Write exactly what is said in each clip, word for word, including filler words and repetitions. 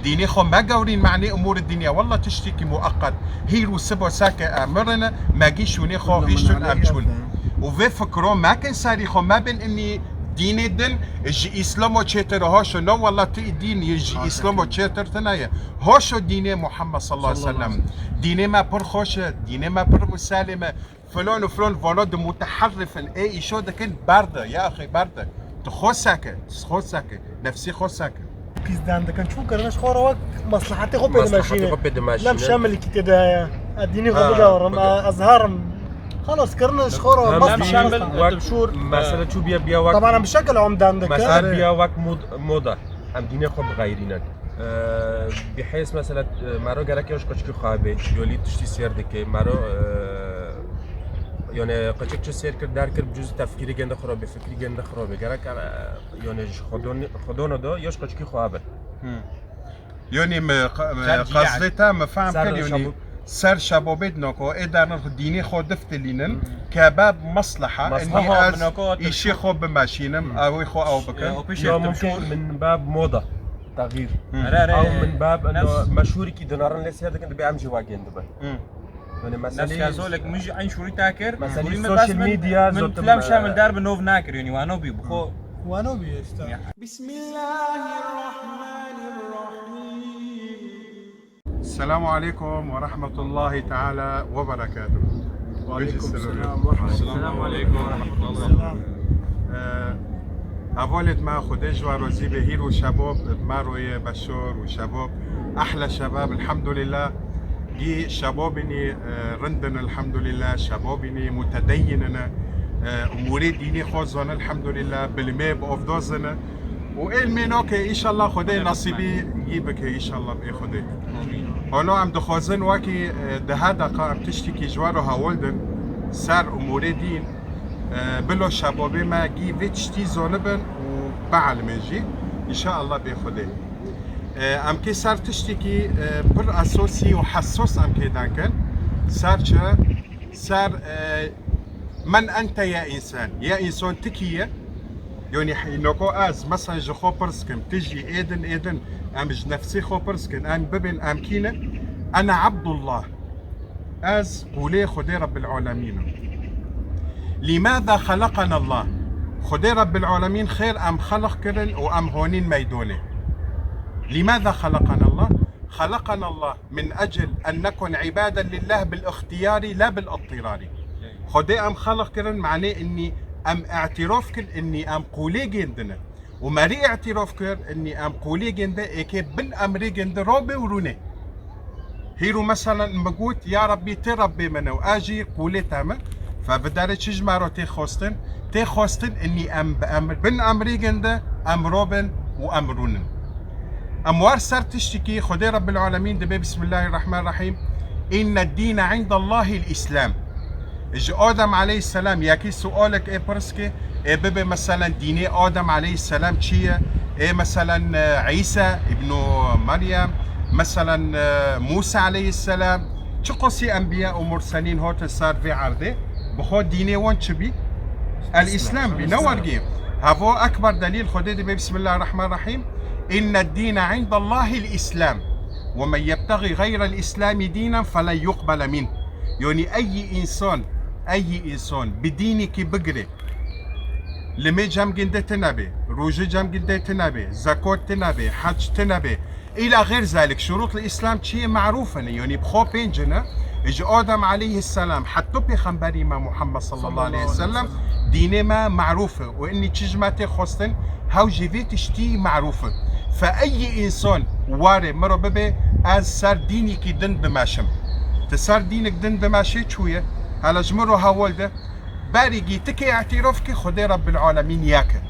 Dînê xwe me gewrîn, me'nê umûrê dinya, wella tiştekî mueqet. Hîr û sibo seke em mirin, me gî şûnê xwe hîştin em çûn. Û vê fikro mekin serî xwe, mebin inî dînê din ji Îslamo çêtir e. Haşo, no wella ti dîn ji Îslamo çêtir tine ye. Haşo dînê Muhammed sallallahu aleyhi ve sellem. Dînê me pir xweş e, dînê me pir muselîm e. Filan û filan vana di muteherrif in, ê îşo dikin, berde, ya axî berde. Tu xwe seke, tu xwe seke, nefsê xwe seke. Pîs den dikin, çû kirine ji xwe re wek meslehetê xwe pê dimeşîne. Meslehetê xwe pê dimeşîne. Lem şemilîkî tê de heye. Ez dînê xwe bigewirim, ez herim. Xelas, kirine ji xwe re meslehet. Lem şemil, wek şûr, mesele çû biya, biya wek. Taban em bi şekil am den dikin. Mesele biya wek mod-, moda. Em dînê xwe bixeyrînin. Bi hêz mesela, e, mero gerek ya ji qeçkî xwe bê, yolî tiştî sêr dike, mero, e, yani qeçek çi sêr kir, der kir, bi cüz tefkîrî gende xwe bê, fikrî gende xwe bê. Gerek, e, yani ji xwedon-, xwedona da ya ji qeçkî xwe bin. Hmm. Yani me qa-, me qasdê te me fehm kir, yani. Ser şebabê dinako, ê derin dînê xwe diftilînin, ke bab mesleha, maslaha, enî ez îşê xwe bimeşînim, ew ê xwe ew bikin. Ya mumkin min bab moda, texîr. Ew min bab meşhûrîkî dinarin lê sêr dikin, dibe em jî wagên dibin. Yani meselê. Nefs ya zolek min jî eyn şûrî ta kir, meselê social media min zotim, film şamil der bi nov nakir, yani wano bî, bi xwe. Wano bî işte. Bismillahirrahmanirrahim. Selamu aleykum ve rahmetullahi teala ve berekatuhu. Ve aleykum selam ve rahmetullah. Selamu aleykum ve rahmetullah. Ee, hevalêt me, Xwedê ji we razî be, hîr û şebab, me royê beşar û şebab, ehle şebab, elhamdulillah. Gî şebabînî, e, rindin, elhamdulillah, şebabînî mutedeyyin in, e, umûrê dînî xwe zan, elhamdulillah, bilimê bi avdazin. Û êlmê nake, înşallah Xwedê nasîbî yî bike, înşallah bê Xwedê. Hano em dixwazin wekî, e, di her deqa em tiştekî ji we re hewil din ser umûrê dîn, e, bilo şebabê me gî vê tiştî zonibin û bielmin jî, înşallah bê Xwedê. E, em kê ser tiştekî, e, pir esosî û hesos em kê denkin. Ser çi? Ser, e, men ente ya însan. Ya însan ti kî ye? Yanî, hînoko ez, mesela ji xwe pirs kim, ti jî êdin, êdin, em ji nefsê xwe pirs kin, em bibin, em kî ne? Ene Abdullah. Ez qûlê Xwedê Rebbil Alemîn im. Lîmada xeleqenallah? Xwedê Rebbil Alemîn xêr em xeleq kirin û em honîn meydonê. Lîmada xeleqenallah? Xeleqenallah min ecil en nekun îbaden lillah bil îxtiyarî la bil îttirarî. Xwedê em xeleq kirin, manê inî em îtîraf kir, inî em qûlê gêndine. Û merî îtîraf kir, inî em qûlê gênde êkê bin emrê gênde rabe û rûne. Hîro meselen mi got, ya Rabbî, tê Rabbê min e û ez jî qûlê te me. Fe bi derê çi ji me re tê xwestin? Tê xwestin inî em bi emr, bin emrê gênde, em robin û em rûnin. Em war ser tiştekî Xwedê Rebbil Alemîn dibe, Bismillahirrahmanirrahîm. Înned dîne îndallahîl îslam. Ji Adem aleyhisselam yekî sualek ê pirs ke, ê bibe meselen dînê Adem aleyhisselam çi ye? Ê meselen, e, Îsa îbnu Meryem, meselen, e, Musa aleyhisselam, çi qasî enbiya û murselîn hatin ser vê erdê, bi xwe dînê wan çi bî? El Îslam bî, ne wergê. Havo ekber delîl Xwedê dibe, Bismillahirrahmanirrahîm. Înned dîne îndallahîl îslam. Ve men yebtexî xeyrel îslamî dînen felen yuqbele minh. Yanî eyî însan, eyî însan bi dînekî bigire, limê cem ginde tine be, rojê cem ginde tine be, zekot tine be, hec tine be, îla xêr zalik, şurût li Îslam çi ye, merûf in, yanî bi xwe pênc in, ji Adem aleyhisselam heta pêxemberî me Muhammed sallallahu aleyhi ve sellem, dînê me merûf e. Û inî çi ji me tê xwestin, hew jî vê tiştî merûf e. Fe eyî însan warê miro bibe, ez ser dînekî din dimeşim. Ti ser dînek din dimeşê çûye, hele ji min re hewil de, berî gî ti kê îtîraf kî Xwedê Rebbil Alemîn yek e.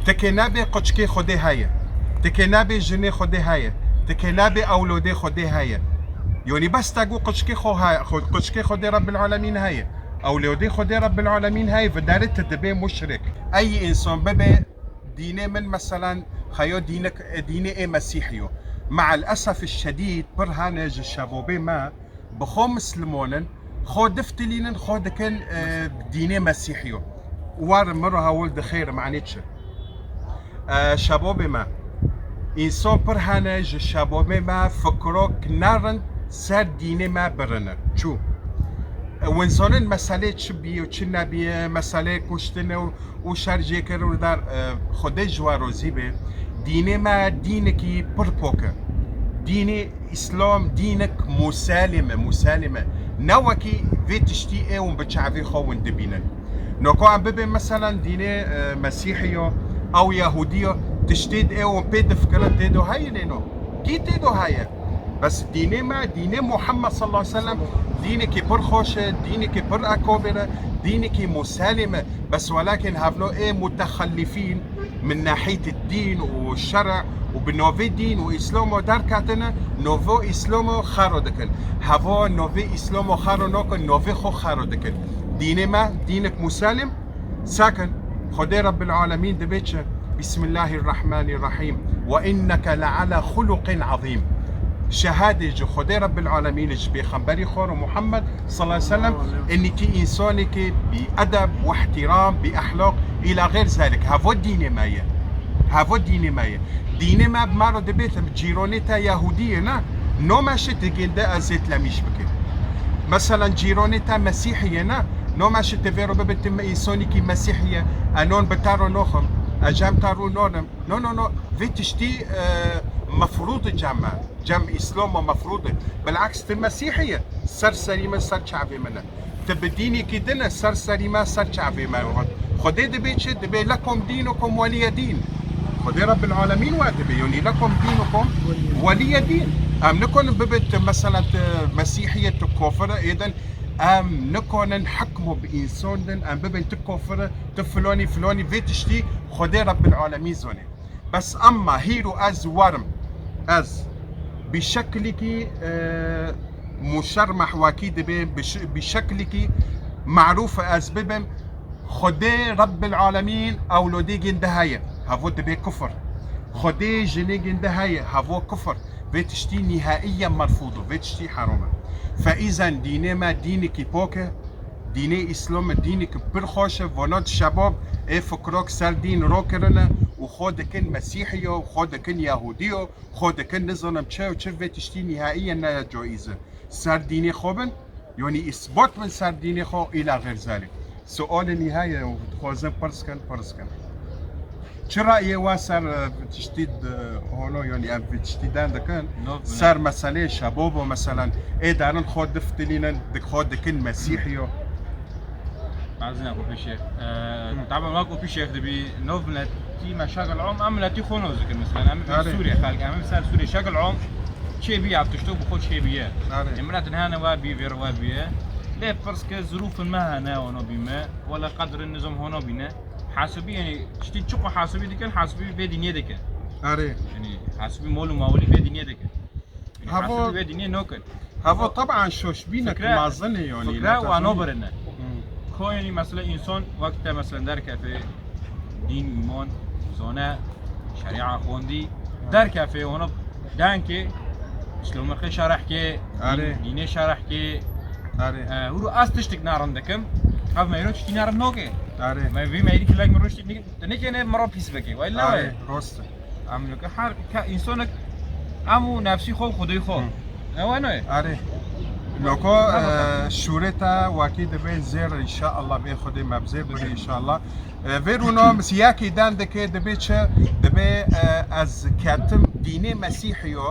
Ti kê nebê quçkê Xwedê heye. Ti kê nebê jinê Xwedê heye. Ti kê nebê ewlodê Xwedê heye. Yanî bes te got quçkê xwe heye, xwe, quçkê Xwedê Rebbil Alemîn heye. Ewlodê Xwedê Rebbil Alemîn heye, vidarê ti dibê muşrik. Ey însan bibe dînê min, meselen, xeyo dînek, dînê ê Mesîhî yo. Me'el esef şedîd, pir hene ji şebabê me, bi xwe misliman in, xwe diftilînin, xwe dikin, e, dînê Mesîhî yo. War min re hewil di xêr, manê çi? E, şebabê me, Însan pir hene ji şebabê me fikrok nerin ser dînê me birine. Çû? Win zanin meselê çi bî û çi nebî, meselê kuştinê û, û şer jêkir û dar, e, Xwedê ji we rozî be. Dînê me dînekî pir pok e. Dînê Îslam dînek muselim e, muselim e. Ne wekî vê tiştî ê hûn bi çavê xwe hûn dibînin. Noko em bibê meselen dînê, e, Mesîhî yo, ew Yahûdî yo, tiştê ê hûn pê difikirin tê do heye lê no. Kî tê do heye? Bes dînê me, dînê Muhammed sallallahu aleyhi ve sellem, dînekî pir xweş e, dînekî pir ekobir e, dînekî muselim e. Bes welakin hevno ê mutexellifîn, min nahît dîn û şer'a û bi novê dîn û Îslamo derketine, novo Îslamo xero dikin. Hevo novê Îslamo xero nokin, novê xo xero dikin. Dînê me, dînek muselim, sakin. Xwedê Rabbil Alemîn dibê çi? Bismillahirrahmanirrahîm. Ve inneke le ala xuluqin azîm. Şehadê ji Xwedê Rabbil Alemîn, ji Pêxemberî xwe ro Muhammed sallallahu aleyhi ve sellem, enî tî însanekî bi edeb, bi îhtîram, bi ehlaq, îla xeyr zalik. Hevo dînê me ye. Hevo dînê me ye. Dînê me bi me re dibêt, cîronê te Yahûdî ye, ne? No me şi diginde ez zêtlemîş bikim. Meselen cîronê te Mesîhî ye, ne? No me şi te vê ro bibit, tu me însanekî Mesîhî ye. E non bi te ro noxim. E cem te ro nonim. No, no, no. Vê tiştî, e, mefrûd e cem me. Cem Îslama mefrûd e. Bilaks tu Mesîhî ye. Ser serî me, ser çavê me ne. Ti bi dînekî din e, ser serî me, ser çavê me got. Xwedê dibê çi? Dibê lekum dînukum weliye dîn. Xwedê Rabbil Alemîn we dibê, yanî lekum dînukum weliye dîn. Em nikonin bibin tu, meselen tu Mesîhî ye, tu kofir e, êdin em nikonin hikmo bi însan din, em bibin tu kofir e, tu filanî, filanî, vê tiştî Xwedê Rabbil Alemîn zonê. Bes emma hîro ez werim, ez bi şeklikî, e, muşermeh wekî dibe, bi ş-, bi şeklikî marûf ez bibim, Xwedê Rebbil Alemîn ewlodê ginde heye, hevo dibe kufr. Xwedê jinê ginde heye, hevo kufr. Vê tiştî nihaiyen merfûd o, vê tiştî heram e. Feîzen dînê me dînekî pok e, Dînê Îslam dînekî pir xweş e, vana di şebab ê fikrok ser dîn ro kirine û xwe dikin Mesîhî yo, xwe dikin Yahûdî yo, xwe dikin nizanim çi û çi, vê tiştî nihaiyen ne caîz e. Ser dînê xwe bin, yanî îsbat bin ser dînê xwe, îla xeyr zalik. Sualê nihayê û dixwazin pirs kin, pirs kin. Çi rayê we ser, e, tiştî di, hono, yanî em vî tiştî den dikin? Nov bine. Ser meseleyê şebabo, meselen, ê derin xwe diftilînin, di xwe dikin Mesîhî yo. Mazin Kopî Şêx. E, Hı. Taban wek Kopî Şêx dibî, nov miletî me şegil om, em miletî xwe noz dikin, meselen, em Erê. Sûrê xelk, em ser Sûrê şegil om, çê bî ya tişto bi xwe çê bîye. Erê. E, miletin hene we bî, vêr we bîye. Lê pirs ke zirûfin me hene, ono bî me, wele qedrin nizam hono bîne. Hasibî, yanî, tiştî çiqo hasibî dikin, hasibî vê dinyê dikin. Erê. Yanî, hasibî mol û mawilî vê dinyê dikin. Yanî, Havo, hasibî vê dinyê nokin. Havo taban şoşbînek Fikre, mazin e, yanî, fikre neta wa xwe nobirine. Hmm. Ko, yanî, mesela, însan wek te, mesela, derkefe, dîn, îman, zane, şerîa xwendî, derkefe, ona denkê, Îslamê şerh ke, Erê. Dîn-, dînê şerh ke, Erê. E, hûro ez tiştik narin dikim. Ev meyro tiştî narin noke. Erê. Me vî meyri kilek mi ruştî nik-, nikene mero pîs bike. Wayla Erê, we. Rost e. Em nuke her ke-, însanek em û nefsî xwe û xwedî xwe. Hı. Ew ne? Erê. Loko, Tamam. E, şûrê te wakî dibê zêr, înşallah bê Xwedê me bi zêr bide, înşallah. E, vê rûno misiyakî den dike, dibê çi? Dibê, e, ez ketim dînê Mesîhî yo.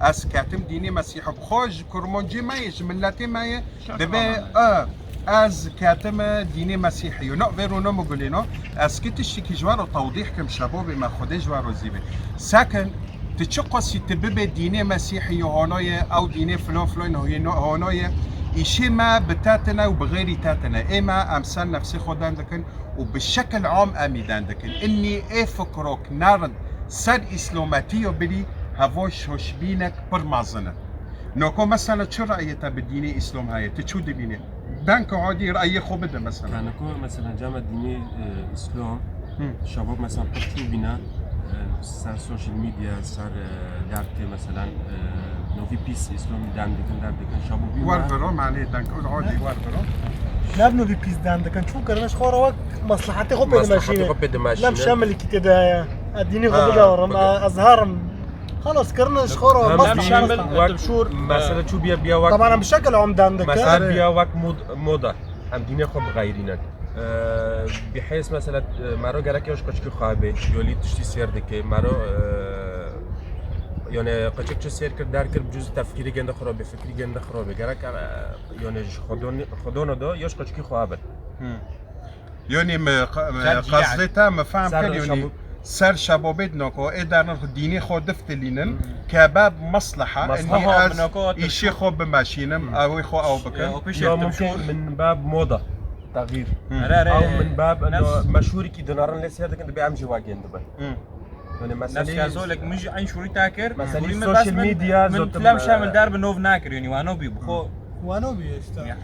Ez ketim dînê Mesîhî. Bi xwe ji kurmancê me ye, ji miletê me ye. Şak Dibê, Ramazan. E, ez ketime dînê Mesîhî yo. No, vê rûno mi gulîno. Ez ki tiştekî ji we re tewdîh kim, şebobê me, Xwedê ji we rozî be. Sekin, tu çi qasî tu bibe dînê Mesîhî yo, hono ye, ew dînê filan filan hoyê no, hono ye. Îşê me bi te tine û bi xêrî te tine. Ê me em ser nefsê xwe den dikin û bi şekil am em î den dikin. Înî ê fikrok nerin ser îslometî yo birî, hevo şoşbînek pir mezin e. Noko mesela çi rayê te bi dînê Îslam heye? Tu çû dibînî? Denka adî rayê xwe bide mesela. Ka niko mesela cama dînê, e, Îslam, Hı. şabab mesela pir çû bîne, e, ser social media, ser, e, dertê mesela, e, novî pîs Îslam dem dikin, dem dikin, şabab bîne. War vero, malê denk, ol adî war vero. Lem novî pîs dem dikin. Çû kirine ji xwe re wek maslahatê xwe pê Maslahatê dimeşîne. xwe pê dimeşîne. Lem şemilîkî tê de heye. E, dînê xwe Ha, bide rim, bide. E, ez herim. Xelas kirine ji xwe re. Em, em şamil, em, wek, tibşûr, mesela çû biya, biya wek, Taban em bi şekil am dan dike. Mesela biya wek mod-, moda. Em dînê xwe bixeyrînin. Ee, bi hês mesela, e, mero gerek ya ji qeçkî xwe bê, yolî tiştî sêr dike. Mero, e, yani qeçik çi sêr kir, der kir, bi cüz tefkîrî gende xwe be, fikrî gende xwe be. Gerek, e, yani ji xwedon-, xwedona da ya ji qeçkî xwe be. Yonî me qa-, me qasdê te me fehm kir, yonî ser şebabê dino ku ê derin dînê xwe diftilînin ke bab mesleha, enî ez îşê xwe bimeşînim, ew ê xwe ew bikin. Ya mumkin min bab moda, tagîr. Ew min bab meşhûrîkî dinarin lê sêr dikin, dibe em jî wagên dibin. Yanî meselê zolek min jî eyn şûrî ta kir. Meselê social media min zotin, filem şamil der bi nov nakir, yanî wano bî, bi xwe Wano bî işte.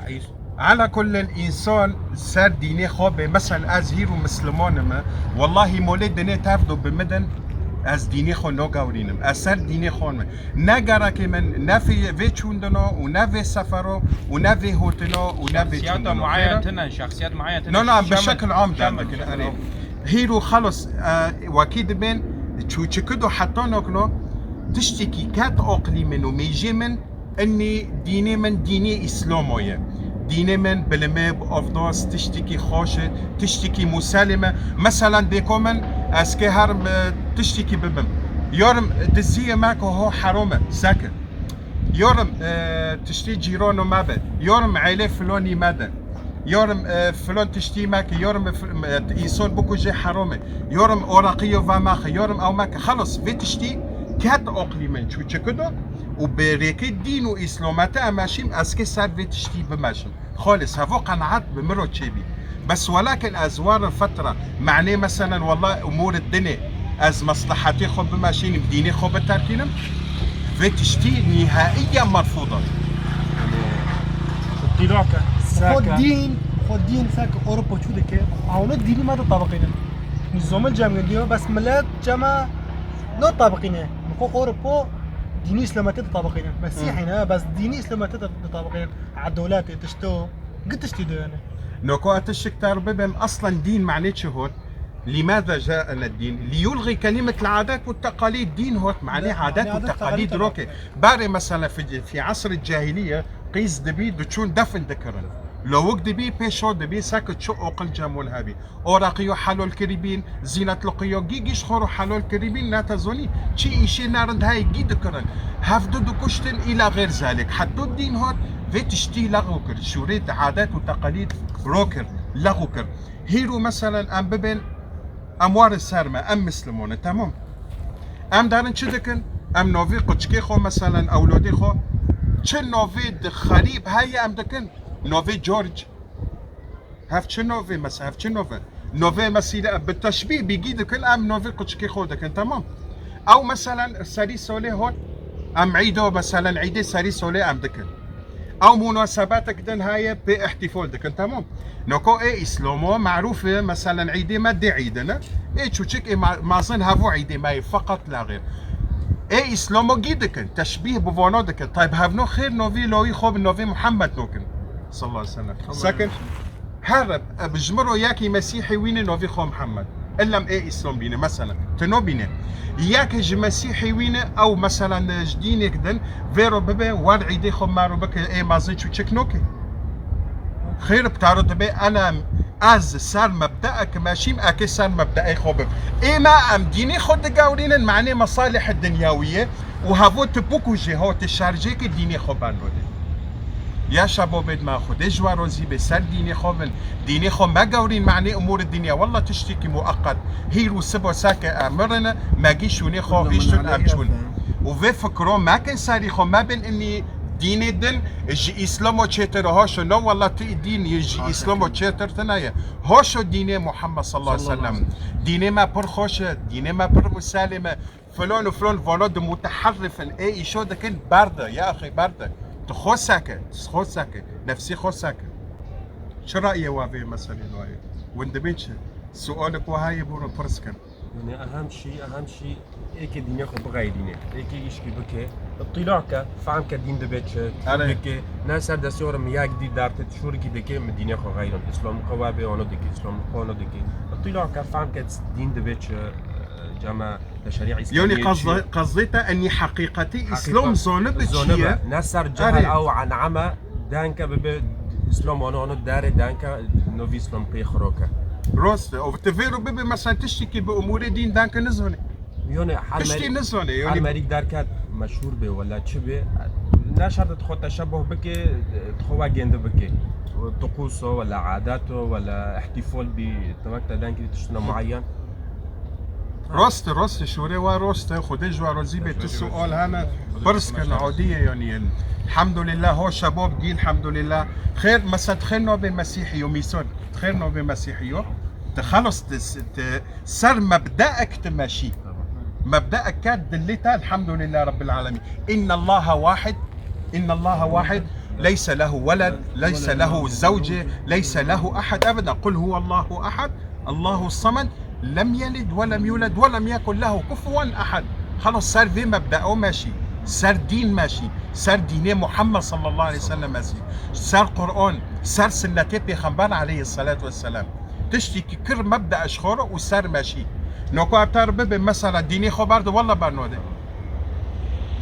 Ala kullin însan ser dînê xwe bê. Mesela ez hîro misliman im. Wellahî molê dinê tev do bi min din, ez dînê xwe nagewrînim. Ez ser dînê xwe me. Ne gerekê min ne vê, vê çûndino û ne vê sefero û ne vê hotino û ne vê çûndino. Muayen tine, şexsiyet muayen tine. No, no, em bi şekil am derdikin. Erê. Hîro xelos, e, wekî dibên çûçikido heta nokno tiştekî ket aqlî min û mêjê min. Enî dînê min dînê Îslamo ye. Dînê min bilimê bi avdas tiştekî xweş e, tiştekî muselîm e. Meselan dêko min ez kê herim, e, tiştekî bibim. Yarim diziyê me ku ho herom e, seke. Yarim, e, tiştê cîrano me be. Yarim eylê filonî me de. Yarim, e, filon tiştî me ke, yarim, e, fil-, e, însan bikuje herom e. Yarim oraqî yo ve me xe, yarim ew me ke. Xelas, vê tiştî ket aqlî min çûçikido û bi rêkê dîn û îslamete em meşîm, ez kê ser vê tiştî bimeşim. Xalis, hevo qenaet bi min ro çêbî. Bes welakin ez warin fetra, manê meselen, wela umûr dinê, ez meslehetê xwe bimeşînim, dînê xwe biterkînim, vê tiştî nîhaiyen merfûd e. Îtîlake, Xwe seke. Dîn, xwe dîn seke Ewropa çû dike, ewne dînî me ditabiqînin. Nîzomê cem gindiyo, bes millet cema natabiqîne. Xwe Ewropa dînî îslametê ditabiqînin. Mesîhî ne, bes dînî îslametê ditabiqînin. Edoletê, tişto, gi tiştî de yani. Noko atişik ter bibim, aslen dîn manê çi hot? لماذا جاءنا الدين؟ ليلغي كلمة العادات والتقاليد. Dîn hot manê adet û teqalîd roke. Barê mesela fi, fi asr cahiliye qîz dibî diçûn defin dikirin. Lawik dibî pêşo dibî seke çi oqil cemûn hebî. Oraqî yo helol kirîbîn, zînetliqî yo gî gîş xwe ro helol kirîbîn, ne te zonî çi îşê nerind heye gî dikirin. Hevdu dikuştin îla xêr zalik. Heto dîn hot vê tiştî lexw kir. Şûrê di adet û teqalîd ro kir, lexw kir. Hîro meselen em bibên, em warin ser me, em mislimon e, temam. Em darin çi dikin? Em novê quçikê xwe, meselen ewlodê xwe, çi novê di xerîb heye em dikin? Novê George. Hev çi novê, mes-, hev çi nove? Novê mesîle bi teşbîh bîgî dikin, em novê quçikê xwe dikin, temam. Ew meselen serî solê hot, em îdo meselen îdê serî solê em dikin. Ew munasebetek din heye pê îhtîfol dikin, temam. Noko ê îslamo marûf e, meselen îdê me dê îdin e. Ê çûçik ê ma-, mazin hevo îdê me ye, feqet la xêr. Ê îslamo gî dikin, teşbîh bi vano dikin. Tayb hevno xêr novî lawî xwe bi novê Muhammed nokin. Sallallahu aleyhi ve sellem. Sekin. Her, e, bi ji min ro yekî Mesîhî wîne novî xwe Muhammed. Illem ê Îslam bîne, mesela. Tu no bîne. Yekî ji Mesîhî wîne, ew, mesela, ji dînek din, vê ro bibe, wer îdê xwe me ro bike, ê mazin çûçik noke. Xêr bi taro dibe, ena ez ser mebdeek meşîm, eke ser mebdeê xwe bim. Ê me em dînê xwe digewrînin, manê mesalih dinyawî ye. û hevo tu bikujê, ho tu şerjê ke dînê xwe ben rodê. Ya şebabêd me, Xwedê ji we rozî be, ser dînê xwe bin. Dînê xwe megewrîn, manê umûrê dinya. Wella tiştekî mueqet. Hîr û sibo seke em mirin, me gî şûnê xwe hîştin em çûn. Û vê fikro mekin serî xwe, mebin inî dînê din ji Îslamo çêtir e. Haşa, no wella tu dîn ji Îslamo çêtir tine ye. Haşa dînê Muhammed sallallahu aleyhi ve sellem. Dînê me pir xweş e, dînê me pir muselîm e. Filan û filan vana di muteherrif in, ê îşo dikin berde, ya axî berde. Tu xwe seke, tu xwe seke, nefsî xwe seke. Çi rayê wa vê meselê nayê? Win dibê çi? Sualek wa heye bû re pirs kin. Yanî ehem şî, ehem şî êkê dînê xwe bixeyrîne, êkê îşkî bike, îtîla ke, fehm ke dîn dibe çi, çi bike, ne ser destê xwe re min yek dî derte şûrikî dike, min dînê xwe xeyrin. Îslamlîqe wa bê, ono dike, Îslamlîqe ono dike. Îtîla ke, fehm ke dîn dibe çi, cema Te şerîa Îslamiyê Yonî çi ye? Qazê-, qazê te enî heqîqetî Îslam zonibe çi ye? Ne ser cehel ew en'eme, denke bibe Îslam, ano, ano, derê denke novî Îslam pê xiroke. Rost e. Û ti vê ro bibe, mesela, tiştekî bi umûrê dîn denke nizonê. Yonî her Tiştî mer-, nizonê, her yonî merîk derket meşhûr bê, wela çi bê. Ne şert e tu xwe teşebuh bike, tu xwe wek gêndi bike. Tuqûs o, wela adet o, wela îhtîfal bî, tu wek te denkî tiştine muayyen. Rost e, rost e, şûrê wa rost e, Xwedê ji wa rozî be, tu sual hene, pirs kin, odî ye, yonî, elhamdulillah, ho şebab gî, elhamdulillah. Xêr, mesela, xêr nabê Mesîhî yo mîson, xêr nabê Mesîhî yo. Te xelas, te, te ser mebdeek te meşî. Mebdeek ke dilê te, elhamdulillah Rabbil alemin. İnnallaha wahid, innallaha wahid, leyse lehu veled, leyse lehu zewce, leyse lehu ahad. Ebeden, kul huvallahu ahad, Allahu samed, lem yelid ve lem yulad ve lem yekun lehu kufuven ahad. Xelas, ser vê mebdeo meşî, ser dîn meşî, ser dînê Muhammed sallallahu aleyhi ve sellem meşî, ser Qur'an, ser sünnetê Pêxember aleyhissalatu vesselam. Tiştî ki kir mebde eşxor û ser meşî. Noko ev tar bibe, mesela, dînê xwe berde, walla bernode.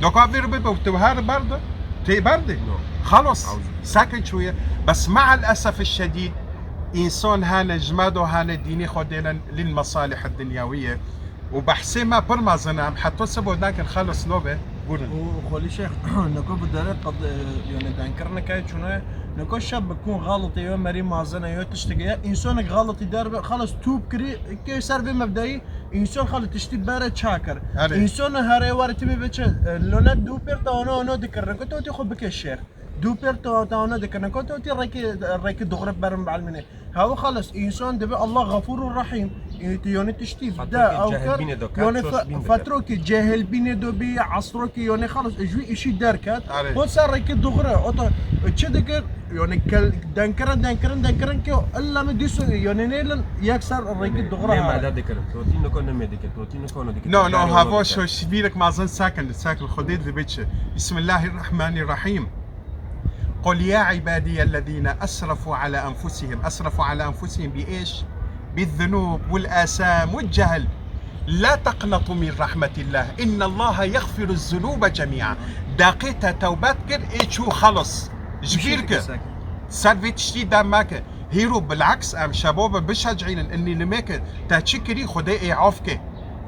Noko ev vir bibe û tu her berde, tê berde. No. Xalos, Eûzubillâh. Sakin çûye. Bes me'el esef şedîd, însan hane, ji me do hane, dînê xwe dêne lil mesalih dinyawiye. Û behsê me pir mezin e, em heta sibo nakin, xelas nobe, gurin. Û xwelî Şêx, niko bi derê qed, e, yani denkirnike çûne, niko şeb bikûn xalatê yo merî mazin e, yo tiştike ye. Însanek xalatî derbe, xelas tûb kirî, kê ser vê mebdeyî, însan xalat tiştî bere çakir. Erê. Însan herê were tibê biçe, e, lone dû pêr te ono, ono dikir, niko to tî xwe bike şêr. Dû pêr te, te ono dikir, niko to tî rêkê, rêkê doğru berin belmine. Hewa xelas, însan dibe Allah Gafûr û Rahîm. E, tu yani tiştî de, Fetrokê ew kar, cehilbînê do, yani fe-, fetrokê cehilbînê do bî, esrokê yani xelas, ji wî îşî derket. Erê. Xwe ser rêkê doğru, o da, e, çi dikir? Yani kel-, denkirin, denkirin, denkirin ki illa mi dîso, yani nêlin yek ser rêkê doğru. Ne mele dikir, totî niko ne me dikir, totî niko ne dikir. No, no, hava şo şibîrek mazin sakin, sakin, Xwedê dibe çi. Bismillahirrahmanirrahim. قل يا عبادي الذين أسرفوا على أنفسهم، أسرفوا على أنفسهم بإيش؟ بالذنوب والآثام والجهل. لا تقنطوا من رحمة الله، إن الله يغفر الذنوب جميعا. Daqê te tewbe dikir, ê çû xelas. Ji bîr kir. Ser vê tiştî dem meke. Hîro bilaks em şebab bişecînin, inî limêke te çi kirî, Xwedê ê af ke.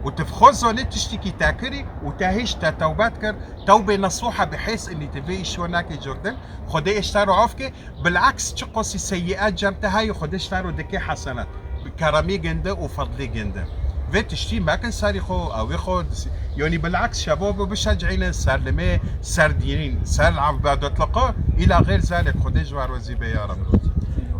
Û tu xwe zanê tiştîkî te kirî û te hêj te tewbe dikir, tewbê nesuha bi hêz inî tu vê îşo nake curdin. Xwedê ê ji te re af ke, bilaks çi qasî seyiat cem te heye, Xwedê ji te re dike hesenat. Bi keremî ginde û fedlî ginde. Vê tiştî mekin serî xwe, ewê xwe, yanî bilaks şebab bişecîne, ser limê, ser dînîn, ser ebadetliqa, îla xêr zalek Xwedê ji we rozî be ya Reb.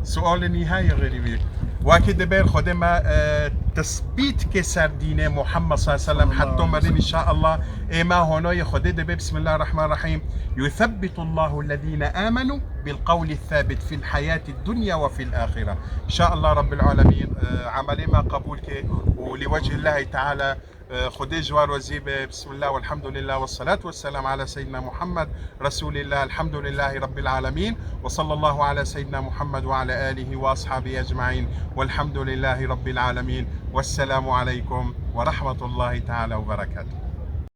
Sualê nîhayê xerîbî. Wekî dibêr Xwedê me, e, tesbît ke ser dînê Muhammed sallallahu aleyhi ve sellem, hetta merin inşallah. Ê me honoyê Xwedê dibê, Bismillahirrahmanirrahim. يثبت الله الذين آمنوا بالقول الثابت في الحياة الدنيا وفي الآخرة. إن شاء الله رب العالمين, e, emelê me qebûl ke û li wecihillahî teala, e, Xwedê ji we rozî be. Bismillah, velhamdülillah, vessalatu vesselamu ala seyyidina Muhammed, Resulillah, elhamdülillahi rabbil alemin, ve sallallahu ala seyyidina Muhammed ve ala alihi ve ashabihi ecmaîn, velhamdülillahi rabbil alemin, vesselamu aleykum ve rahmetullahi teala ve berekatuhu.